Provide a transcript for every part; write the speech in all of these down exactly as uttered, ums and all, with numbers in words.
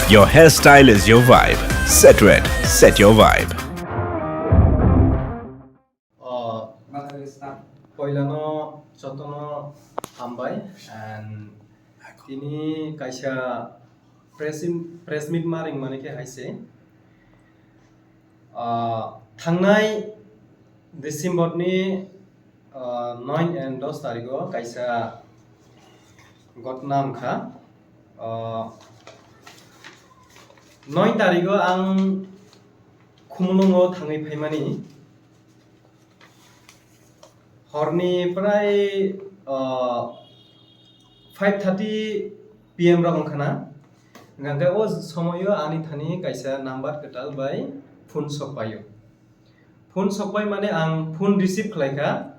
Your hairstyle is your vibe. Set red, set your vibe. O, poilano jotono hambai and tini kaisa press in, press meet ma ringmani khe hai se. Ah, thangnai December ni, ah, nine and dos tarigo kaisa gotna wngkha. Ah, nine tarigo ang Khumulwngo thangwi phaimani. Horni prai, ah, five thirty P M rok wngkha na. Hingkha khe o somoio ani thani kaisa number kwtal bai phone sokpaio. Phone sokpai mani ang phone receive khlaikha.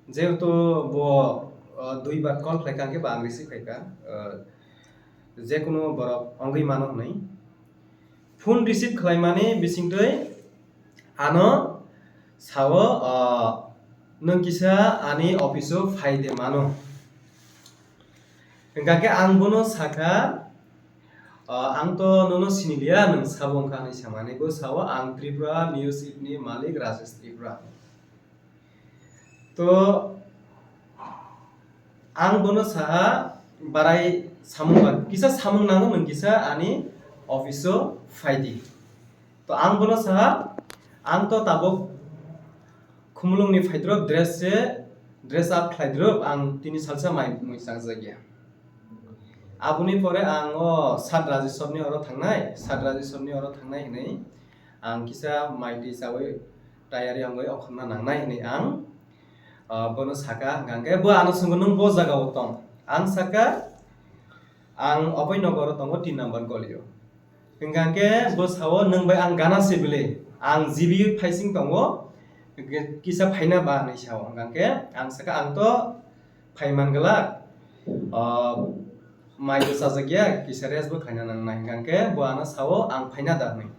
Jehetu bo, ah, dui bar call khlaikha, hingkhe bo ang receive khlaikha. Ah, jekunu borok wngwi mano hwnwi. Phone receive khlaimani bisingtwi ano sao, ah, "Nwng kisa ani office-o phai de mano." Hingkha khe ang bono sakha, "Ah, ang to nono siniliya, nwng sabo wngkha," hinwi samani. Bo sao, "Ang Tripura News App ni malik Rajesh Tripura." To ang bono saha, "Barai samung ba, kisa samung nango, nwng kisa ani office-o phai di." To ang bono saha, "Ang to tabuk Khumulwngni phaidrop, dress se, dress up khlaidrop, ang tini salsa mai mui changjakya." Aboni pore ang o Sat Rajeshwarni oro thangnai, Sat Rajeshwarni oro thangnai hinwi ang kisa mai twi chawi tayari wngwi okhorna nangnai hinwi ang, ah, bono saka, hingkha khe bo ano swngo, "Nwng bo jagao tong?" Ang saka, "Ang Abhay Nagar o tongo, tin number goli o." Hingkha khe bo sao, "Nwng bai ang gana se bile, ang jibi phaising tongo, kisa phaina ba?" hinwi sao. Hingkha khe ang saka, "Ang to phai man glak, ah, mai bo chajakya, kisa rest bo khaina nangnai." Hingkha khe bo ano sao, "Ang phaina da?" hinwi.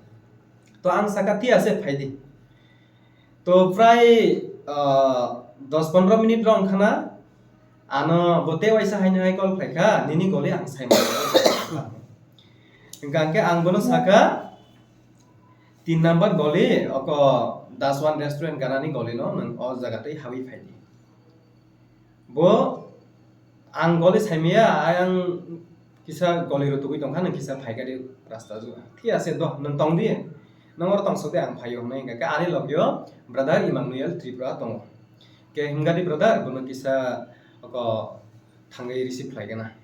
To ang saka, "Thik ase, phai di." To prai, ah, dos pondro minute rok wngkha na, ano bo tei waisa haino hai call khlaikha, "Nini goli ang sai mano." Hingkha khe ang bono saka, "Tin number goli, oko Daswan restaurant ganani goli no, nwng o jaga tei hawi phai di." Bo ang goli saimaya, ayang kisa goli rutugwi tongkha, nwng kisa phaikha di rasta juga. "Thik ase do, nwng tong di, nwng oro tongsok di, ang phaio," hwnwi hingkha khe ani logio brother Emmanuel Tripura tongo. Khe hingkha di brother, bono kisa oko thangwi receive khlaigana.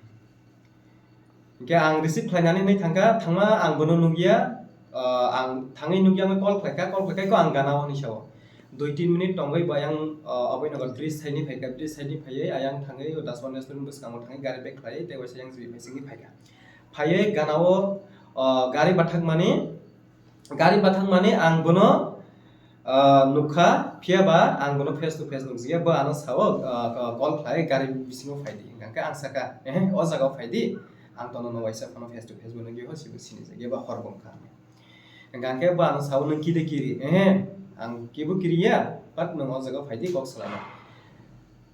Hingkhe ang receive khlainani hinwi thangkha, thangma ang bono nukya, ah, ang thangwi nukya, wngwi call khlaikha, call khlaikha khe ang gana o hinwi sao. Dui tin minute tongwi bo ayang, ah, Abhay Nagar bridge side ni phaikha, bridge side ni phaiwi ayang thangwi o Daswan restaurant bwskango thangwi gari back khlaiwi tei waisa yang jibi phaisingwi phaikha. Phaiwi gana o, ah, gari bathakmani, gari bathakmani ang bono, ah, nukha, phiya ba ang bono face to face nukjakya, bo ano sao, ah, call khlai, "Gari bisingo phai di." Hingkha khe ang saka, "Ehe, o jaga o phai di, ang tono no waisa phano face to face bo nukya, ho sibo sinijakya ba hor bo wngkha." Hingkha khe bo ano sao, "Nwng kide kiri?" "Ehe, ang kibo kiriya, but nwng o jaga o phai di, kok salano."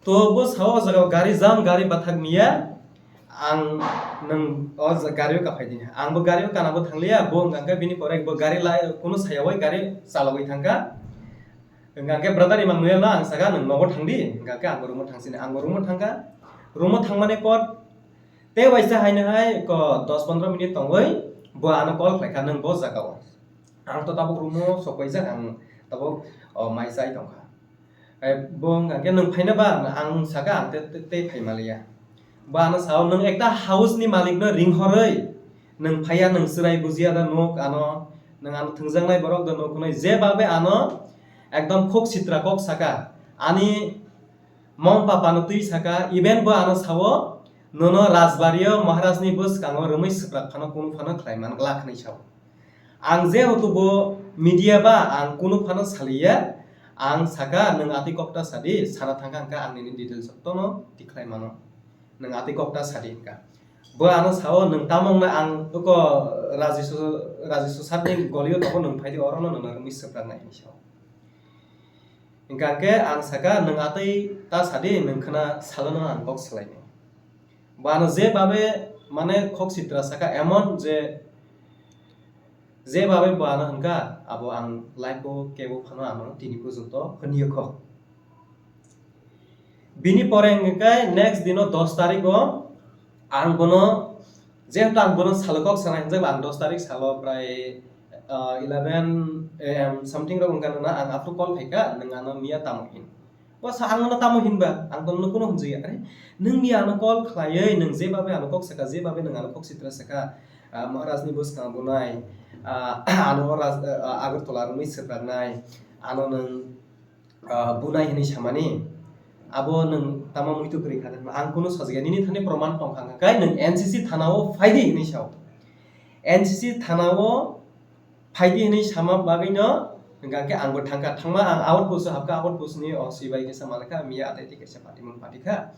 To bo sao, "O jaga o gari jam, gari bathak niya, ang nwng o ja-, gari o kaphai di." Ang bo gari o kana bo thangliya, bo hingkha khe bini pore bo gari lai, kunu saya bai gari chalogwi thangkha. Hingkha khe brother Emmanuel no ang saka, "Nwng nogo thang di," hingkha khe ang bo room o thang sini, ang bo room o thangkha. Room o thangmani por tei waisa haino hai ko dos pondro minute tongwi bo ano call khlaikha, "Nwng bo jaga o." Ang to tabuk room o sokpaijak, ang tabuk, o, mai chai tongkha. Eh, bo hingkha khe, "Nwng phaina ba?" Ang saka, "Ang te, te, tei phai manliya." Bo ano sao, "Nwng ekta house ni malik no ringhorwi nwng phaiya, nwng chwrai bujiya da nuk ano, nwng ano thwngjaknai borok da nuk hwnwi, je babe ano ekdom khuk sitra kok saka, ani mom papa no twi saka, even bo ano sao, Nono Rajbari-o Maharajni bwskango rwmwi swprak phano kunu phano khlai man glak hwnwi sao. Ang jehetu bo media ba ang kunu phano saliya, ang saka nwng atwi kokta sadi, sana thangkha hwnkha ang nini details jotono tikhlai mano. Nwng atwi kokta sadi hwnkha. Bo ano sao, "Nwng tamo wngna ang toko Raji Su-, Raji Susatni golio tongo, nwng phaidi orono nwng rwmwi swpraknai," hwnwi sao. Hwnkha khe ang saka, "Nwng atwi ta sadi, nwng khna salono ang kok swlainai." Bo ano je babe mane khok sitra saka emon je, je babe bo ano hwnkha, abo ang life-o kebo phano ano tini porjonto hwnwi kho. Bini pore hwnkhe next dino dos tarikh o ang bono, jehetu ang bono salo kok sanai hwnjak, ang dos tarikh salo prai, ah, eleven A M something rok wngkha na, ang aphuru call khaikha, "Nwng ano miya tamo hin?" Bo sa ang ano tamo hinba, ang to nono kunu hwnjaya, "Are, nwng miya ano call khlaiwi, nwng je babe ano kok saka, je babe nwng ano kok sitra saka, ah, Maharajni bwskango bunai, ah, ano Raj-, ah, Agartala rwmwi swpraknai, ano nwng ah, bunai hwnwi samani, abo nwng tamo muitu kwrwi kha, ang kunu sajagya, nini thani proman tongkha, hwnkha khe nwng N C C thana-o phaidi hwnwi sao. N C C thana-o phaidi hwnwi sama bagwino, hwnkha khe angbo thangkha, thangma ang outpost-o hapkha, outpost-ni O C bai khe sama lekha, miya atai twi kaisa patimung patikha.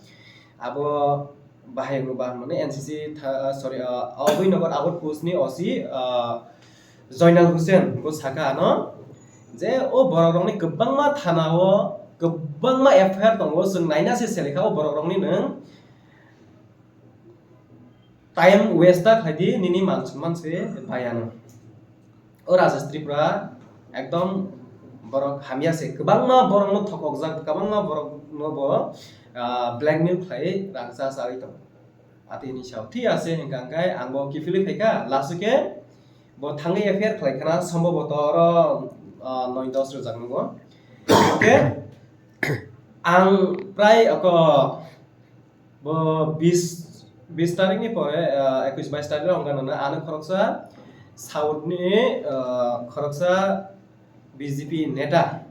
Abo bahai wngno ba hwnmani N C C tha-, sorry, ah, Aboi Nagar outpost-ni O C, ah, Joinal Hussain bo saka ano je o borok rokni kwbangma thana-o kwbangma F I R tongo, chwng naina se selikha o borok rokni nwng time waste ta khlaidi, nini man summan se bai ano. O Rajesh Tripura ekdom borok hamya se, kwbangma borokno thokokjak, kwbangma borokno bo, ah, blackmail khlai rang cha chawi tongo. Atini sao, "Thik ase," hwnkha khe ang bo kiphilwi phaikha, last o khe bo thangwi F I R khlai khana, sombhoboto oro, ah, noi dos rwjak nungo. Hwnkhe ang prai oko bo bis, bis tarikh ni pore, ah, ekush bais tarikh rok wngkha nana, ano khoroksa South ni, ah, khoroksa B J P neta,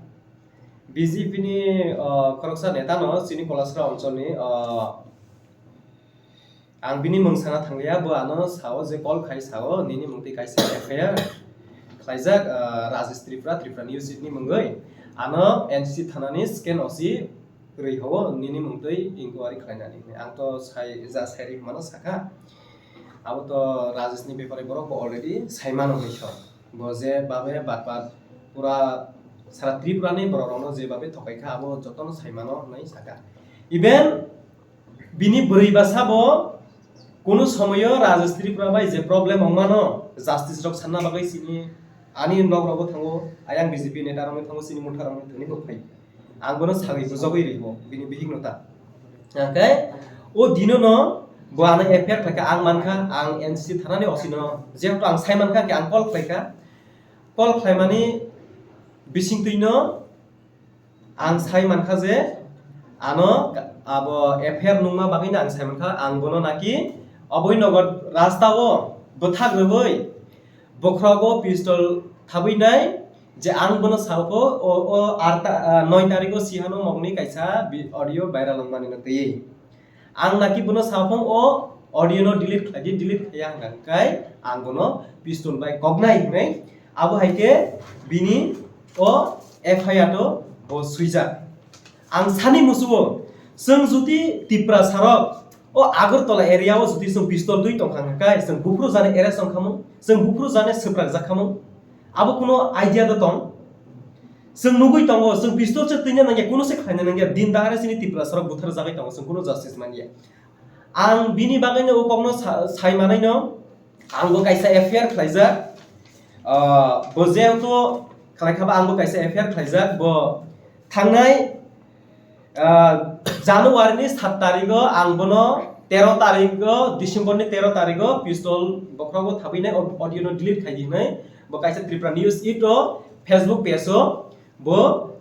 B J P ni, ah, khoroksa neta no chini Kolasra oncholni, ah, ang bini mung sana thangliya, bo ano sao je call khai sao, nini mung twi kaisa F I R khlaijak, ah, Rajesh Tripura, Tripura News It ni mungwi. Ano N C thanani second O C rwi hao, nini mung twi inquiry khlainani. Ang to sai, ja sai rwi mano sakha. Abo to Rajesh ni bepare borok bo already sai mano hwnwi sao. Bo je babe bat bat pura sara Tripura ni borok rokno je babe thokai kha, abo jotono sai mano hwnwi sakha. Even bini bwrwi bwsa bo kunu somoyo Rajesh Tripura bai je problem wngmano, justice rok sanna bagwi chini ani nok rogo thango, ayang B J P neta rokni thango, chini motha rokni thani bo phai. Ang bono sagwi bujogwi rwo bini bihik no ta. Hwnkhe o dino no bo ano F I R khlaikha, ang mankha, ang N C C thanani O C no, jehetu ang sai mankha, hwnkhe ang call khlaikha. Call khlaimani bisingtwi no ang sai mankha je ano abo F I R nungma bagwi no ang sai mankha, ang bono naki oboi nogo rasta o bwthak rwui bokhrogo pistol thabwi nai je ang bono sao pho o, o arta, ah, noi tarikh o sihano mokni kaisa bi-, audio viral wngmani no twi. Ang naki bono sao pho o audio no delete khlai di, delete khaiya hwnkha khe ang bono pistol bai koknai hwnwi. Abo hai khe bini o F I R o bo swijak. Ang sani musugo, chwng juti Tiprasa rok o Agartala area o juti chwng pistol twi tongkha hwnkha khe chwng buphuru jani arrest wngkhamung, chwng buphuru jani swprakjak khamung. Abo kuno idea da tong? Chwng nugui tongo, chwng pistol se twina nangya, kuno se khlaina nangya, din dahare chini Tiprasa rok butharjagwi tongo, chwng kuno justice manya. Ang bini bagwino o kokno sa-, sai manaino, ang bo kaisa F I R khlaijak. Ah, bo jehetu khlai kha ba, ang bo kaisa F I R khlaijak. Bo thangnai, ah, January ni sat tarikh o ang bono tero tarikh o, December ni tero tarikh o pistol bokhrogo thabwi nai, audio no delete khai di hwnwi bo kaisa Tripura News It o Facebook page o bo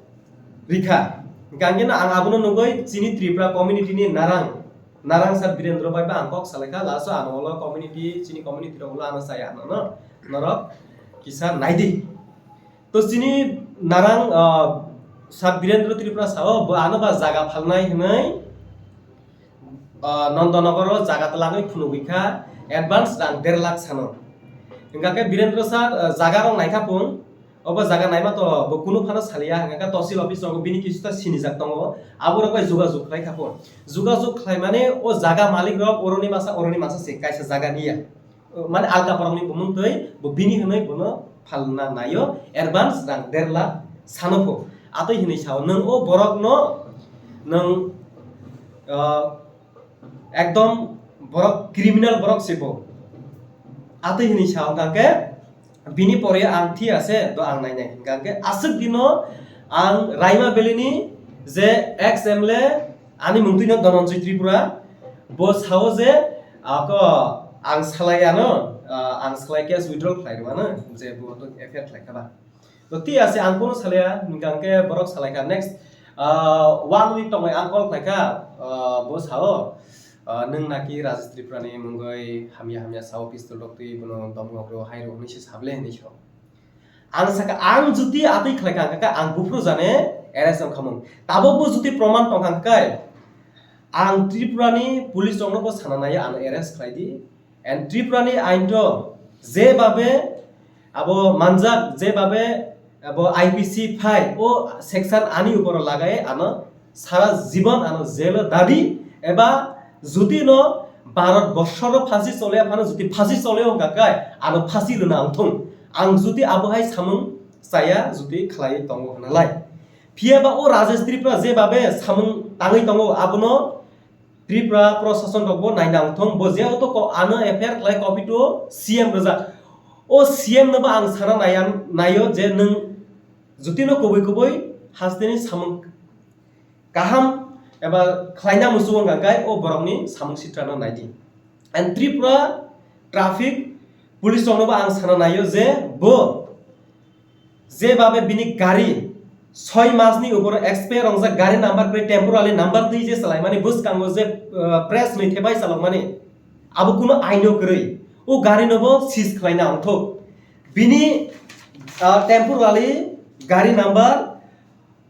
rikha. Hwnkhe no ang abono nugui chini Tripura community ni narang, narang sir Birendra bai ba ang kok salaikha, last o ano ulo community, chini community rok ulo ano chaya ano no, norok kisa naidi. To chini narang, ah, sir Birendra Tripura sao bo ano ba jaga phalnai hwnwi Ah, Nondonogoro jaga twlangwi phunugwi kha advance rang der lakh sano. Hingkha khe Birendra sir, ah, jaga rok naikha phung, obo jaga naima to bo kunu phano saliya, hingkha khe tosil office rogo bini kisuta sinijak tongo, aborok bai jogajog khlai kha phung. Jogajog khlaimani o jaga malik rok oroni masa, oroni masa se kaisa jaga niya. Mane alka borokni bumung twi bo bini hwnwi bono phalna naio advance rang der lakh sano pho. Atwi hwnwi sao, nwng o borokno nwng, ah, ekdom borok criminal borok se bo. Atwi hwnwi sao, hwnkha khe bini pore ang thi ase do ang nainai, hwnkha khe aswk dino ang Raima Valley ni je ex M L A ani mungtwi no Dhananjay Tripura, bo sao je, ako ang salai ano, ah, ang salai case withdraw khlai rw ano, je bo to F I R khlai kha ba. To ti ase ang kono salaya, hingkha khe borok salai kha. Next, ah, one week tongwi ang call khlai kha, ah, bo sao, ah, nwng naki Rajesh Tripura ni mungwi hamya hamya sao, pistol rok twi bono domok rw hai rw hwnwi se sable hwnwi sao. Ang saka, ang juti atwi khlai kha, kha ang buphuru jane arrest wng khamung. Tabok bo juti proman tong kha khe, ang Tripura ni police rokno bo sana nai, ano arrest khlai di. And Tripura ni ain to je babe abo manjak, je babe abo I P C phai, o section ani uporo lagai ano sara jibon ano jelo dadi, eba juti no Bharat borsoro phasi chole phano juti phasi chole wngkha khe ano phasi rwna wngthung. Ang juti abo hai samung chaya juti khlai tongo hwnna lai. Phiya ba o Rajesh Tripura je babe samung tangwi tongo abono Tripura prosason rok bo naina wngthung, bo jehoto ko ano F I R khlai copy to C M rwjak. O C M no bo ang sana naiya, naio je nwng juti no kubui kubui hasteni samung kaham eba khlaina muchungo hwnka khe o borokni samung sitra no naidi. And Tripura traffic police rokno bo ang sana naio je bo je babe bini gari soi masni uporo expire wngjak gari number kwrwi temporary number twi je chalaimani bwskango je, uh, press nwi thebai chalokmani abo kuno aino kwrwi o gari no bo seize khlaina wngthok bini, uh, temporary gari number,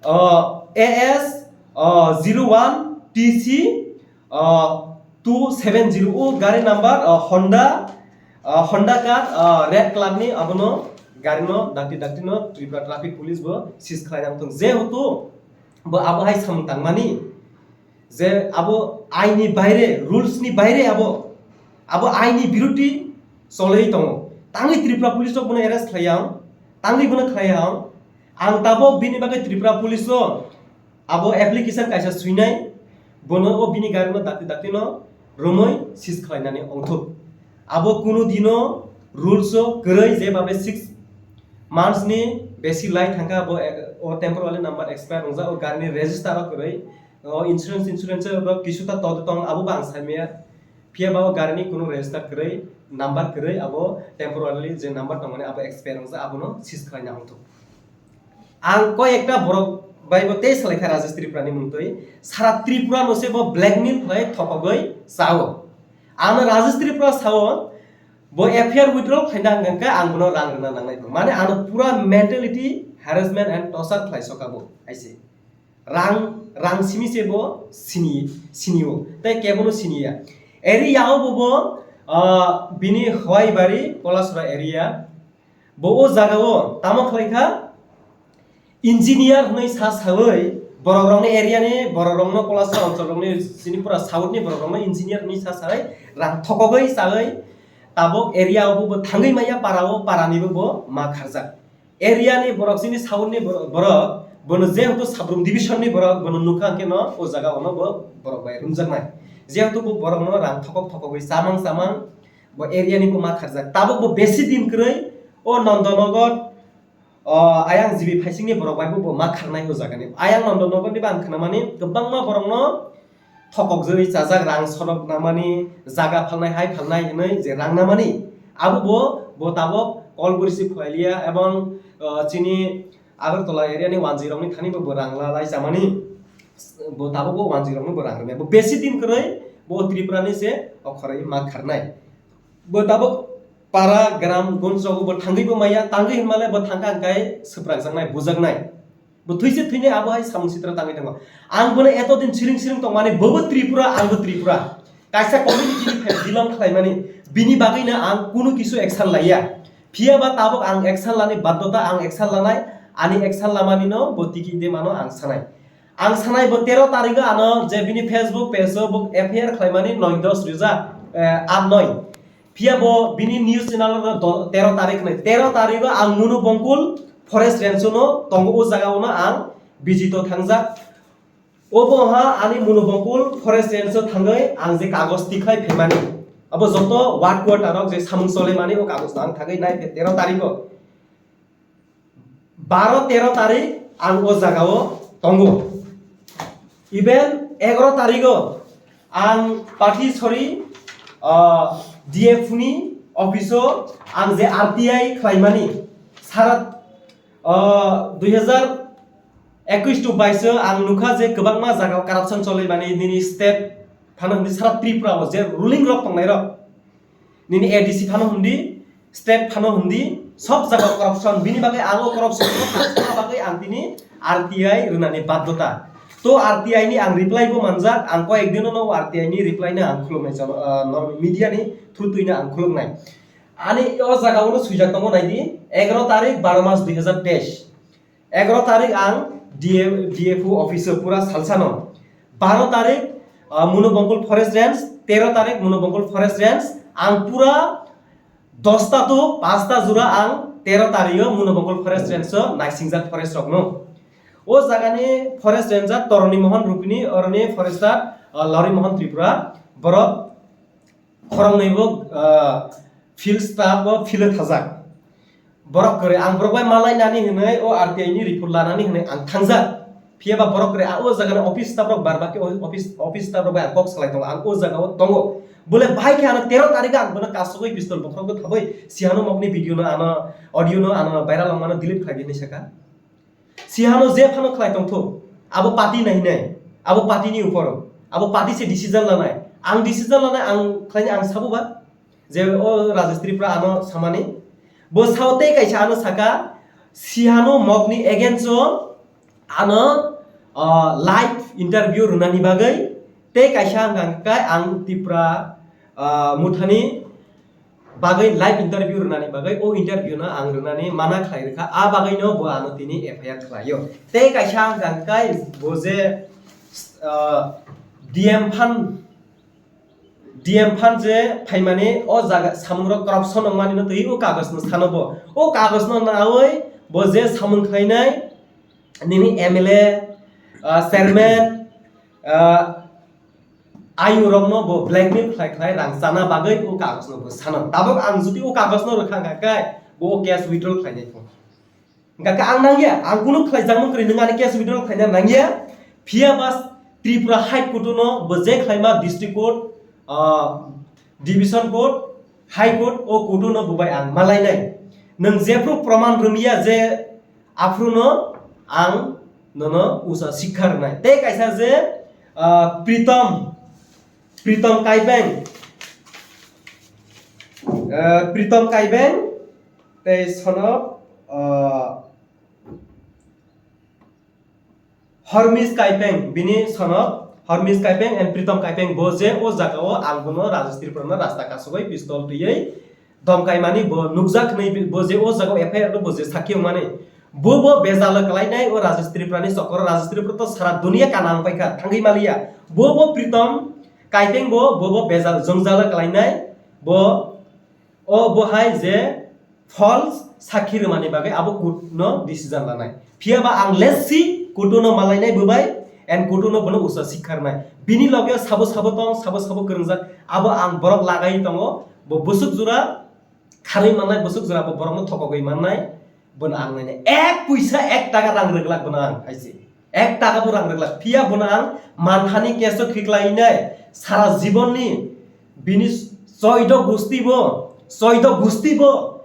uh, A S, uh, zero one T C, uh, two seven zero o gari number, uh, Honda, uh, Honda car, uh, red colour ni abono gari no dakti dakti no Tripura traffic police bo seize khlai nang thung jehetu bo abo hai samung tangmani je abo aini baire, rules ni baire abo, abo aini biroti choloi tongo. Tangwi Tripura police rok bono arrest khlai yang, tangwi bono khlai yang. Ang tabok bini bagwi Tripura police o abo application kaisa swinai, bono o bini gari no dakti dakti no romoi seize khlainani ongthok. Abo kunu dino rules o kwrwi je babe six months ni besi lai thangkha abo, eh, o temporary number expire wngjak o gari ni register o kwrwi o insurance, insurance rok kisuta tod tong abo bo ang saimaya. Phiya ba o gari ni kunu register kwrwi, number kwrwi abo temporarily je number tongmani abo expire wngjak abono seize khlaina ongthok. Ang koi ekta borok bai bo tei salai kha Rajesh Tripura ni mungtwi. Sara Tripura no se bo blackmail khlai thokogwi chao. Ano Rajesh Tripura sao bo F I R withdraw khlaina hwnkha khe ang bono rang rwna nangnai. Mane ano pura mentality harassment and torture khlai soka bo. Aise rang, rang simi se bo sini, sinio. Tei kebono siniya. Area o bo bo, ah, bini Hwaibari Kolasora area. Bo o jaga o tamo khlai kha? Engineer hwnwi sa sawi borok rokni area ni borok rokno Kolasra onchol rokni chini pura south ni borok rokno engineer hwnwi sa sawi rang thokogwi chawi tabok area o bo thangwi maya para o para ni bo ma kharjak. Area ni borok chini south ni bor-, borok bono jehetu Sabrum division ni borok bono nukha hwnkhe no o jaga o no bo borok bai rumjaknai. Jehetu bo borok no rang thokok thokogwi chamang chamang bo area ni bo ma kharjak. Tabok bo besi din kwrwi o Nondonogor, o, ayang G B phaisingni borok bai bo, bo ma kharnai o jaga ni. Ayang Nondonogor ni bo ang khnamani kwbangma borok no thokok jagwi chajak, rang sorok namani, jaga phalnai, hai phalnai hinwi je rang namani. Abo bo, bo tabok call bo receive khlai liya ebong, o, chini Agartala area ni wanjwi rok ni thani bo, bo rang la lai chamani. Bo tabok bo wanjwi rok no bo rang rwmani. Bo besi din kwrwi bo Tripura ni se o khoroi ma kharnai. Bo tabok para gram gunj rogo bo thangwi bo maya, tangwi hinmale bo thangkha hwnkhe swprakjaknai, bujaknai. Bo thwi se thwinai abo hai samung sitra tangwi tongo. Ang bono eto din siring siring tongmani, bobo Tripura, angbo Tripura. Kaisa community ni phe belong khlaimani, bini bagwino ang kunu kisu action laiya. Phiya ba tabuk ang action lani baddhota, ang action lanai, ani action lamani no bo tiki de mano ang sanai. Ang sanai bo tero tarigo ano je bini Facebook page o bo F I R khlaimani noi dos rija, eh, at noi. Phiya bo bini news channel no do-, tero tarik nai, tero tarigo ang Munu Bongkul Forest Range no tongo, o jaga o no ang visit o thangjak. Obo ha ani Munu Bongkul Forest Range o thangwi ang je kagoj tikhlai phaimani, abo joto ward quarter rok je samung cholemani o kagoj no ang thangwi nai tero tarigo. Baro tero tarik ang o jaga o tongo. Even egaro tarigo ang Patisori, ah, D F ni office o ang je R T I khlaimani sara, ah, dui hajar ekush to bais o ang nukha je kwbangma jaga o corruption cholaimani nini state phano hwnwi sara Tripura o je ruling rok tongnai rok. Nini A D C phano hwndi, state phano hwndi, sob jaga corruption, bini bagwi ang o corruption no khakchangma bagwi ang tini R T I rwnani baddhota. To R T I ni ang reply bo manjak, ang koyek dino no R T I ni reply no ang khulumnai chano, ah, normal media ni through twi no ang khulumnai. Ani o jaga o no swijak tongo nai di, egaro tarik baro mas dui hajar teis. Egaro tarik ang D F, D F O office o pura salsano. Baro tarik, ah, Munu Bongkul Forest Range, tero tarik Munu Bongkul Forest Range, ang pura dosta to pasta jura ang tero tarik o Munu Bongkul Forest Range o naisingjak forest rok no. O jaga ni forest ranger Toroni Mohan Rupini, oroni forester, ah, Lori Mohan Tripura, borok khoroknwi bo, ah, field staff bo field o thajak. Borok kwrwi, ang borok bai malai nani hwnwi o R T I ni report lanani hwnwi ang thangjak. Phiya ba borok kwrwi, ang o jaga ni office staff rok bar baki o office, office staff rok bai ang kok salai tongo, ang o jaga o tongo. Bole bahai khe ano tero tarik ang bono kasugwi pistol bokhorok thabwi sihano mokni video no ano audio no ano viral wngmano delete khlai di hinwi saka. Sihano je phano khlai tongthok, abo party nai nai, abo party ni upor, abo party se decision lanai. Ang decision lanai, ang khlaini ang sabo ba, je o Rajesh Tripura ano samani. Bo sao tei kaisa ano saka, sihano mokni against o ano, ah, live interview rwnani bagwi tei kaisa hwnkha khe ang Tripura, ah, muthani bagwi live interview rwnani bagwi o interview no ang rwnani mana khlai rwkha, a bagwi no bo ano tini F I R khlaio. Tei kaisa hwnkha khe bo je, ah, D M phan, D M phan je phaimani o jaga samung rok corruption wngmani no twi o kagoj no sano bo. O kagoj no nawi bo je samung khlainai nini M L A, ah, chairman, ah, ayung rokno bo blackmail khlai khlai rang chana bagwi o kagoj no bo sano. Tabuk ang jodi o kagoj no rwkha hwnkha khe bo o case withdraw khlainai phano. Hwnkha khe ang nangya, ang kunu khlaijakmung kwrwi nwng ani case withdraw khlaina nangya. Phiya ba Tripura High Court no bo je khlaima district court, ah, division court, high court, o court no bo bai ang malainai. Nwng jephru proman rwmya je aphruno ang nono usa sikha rwnai. Tei kaisa je, ah, Pritom, Pritom Kaibeng, ah, Pritom Kaibeng, tei sono, ah, Hormis Kaibeng, bini sono Hormis Kaibeng and Pritom Kaibeng, bo je o jaga o ang bono Rajesh Tripura no rasta kasugwi pistol twiwi Domkaimani bo nukjak hwnwi bo je o jaga o F I R no bo je sakhi wngmani. Bo bo bejalo kalainai o Rajesh Tripura ni chokoro, Rajesh Tripura to sara dunia kana wng paikha, thangwi maliya. Bo bo Pritom Kaipeng bo, bo bo bejal jongjalo kalainai bo, o bo hai je false sakhi rwmani bagwi abo court no decision lanai. Phiya ba ang let's see court no malainai bo bai and court no bono usa sikha rwnai. Bini loge sabo sabo tong, sabo sabo kwrwngjak, abo ang borok lagai tongo. Bo bwswk jora kharwi mannai, bwswk jora bo borokno thokogwi mannai, bono ang nainai. Ek puisa, ek taka rang rwglak bono ang, hai se. Ek taka bo rang rwglak. Phiya bono ang manthani case o khiklainai. Sara jibonni bini choido gusti bo, choido gusti bo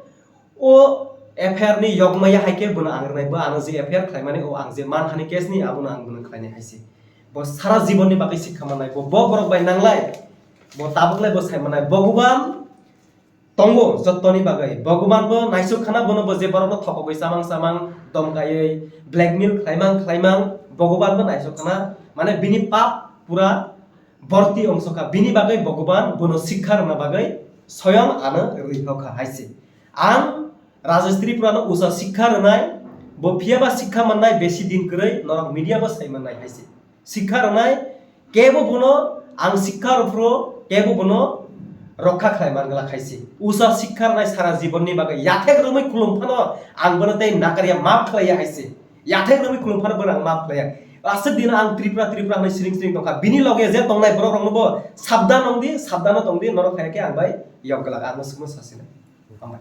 o F I R ni yokmaya hai khe bono ang rwnai. Bo ano je F I R khlaimani, o ang je manthani case ni, abono ang bono khlainai hai se. Bo sara jibonni bagwi sikha mannai. Bo, bo borok bai nanglai. Bo tabuklai bo sai mannai. Bhagwan, tongo jottoni bagwi. Bhogoban bo naisuk khana, bono bo je borokno thokogwi chamang chamang, domkaiwi, blackmail khlaimang khlaimang, Bhogoban bo naisuk khana, mane bini pap pura borti ongso kha, bini bagwi Bhogoban bono sikha rwna bagwi soyong ano rwi kha hai se. Ang Rajesh Tripura no usa sikha rwnai, bo phiya ba sikha mannai besi din kwrwi norok media bo sai mannai hai se. Sikha rwnai, kebo bono ang sikha rw phuru kebo bono rokha khlai man glak hai se. Usa sikha rwnai sara jibon ni bagwi yathek romwi khulum phano ang bono tei nakarya, maaf khlaiya hai se. Yathek romwi khulum phano bono ang maaf khlaiya. Aswk dino ang Tripura, Tripura hwnwi siring siring tongkha. Bini loge je tongnai borok rokno bo sabdan wngdi, sabdano tongdi, norok hai khe ang bai yok glak, ang no swkno sasinai. Hambai.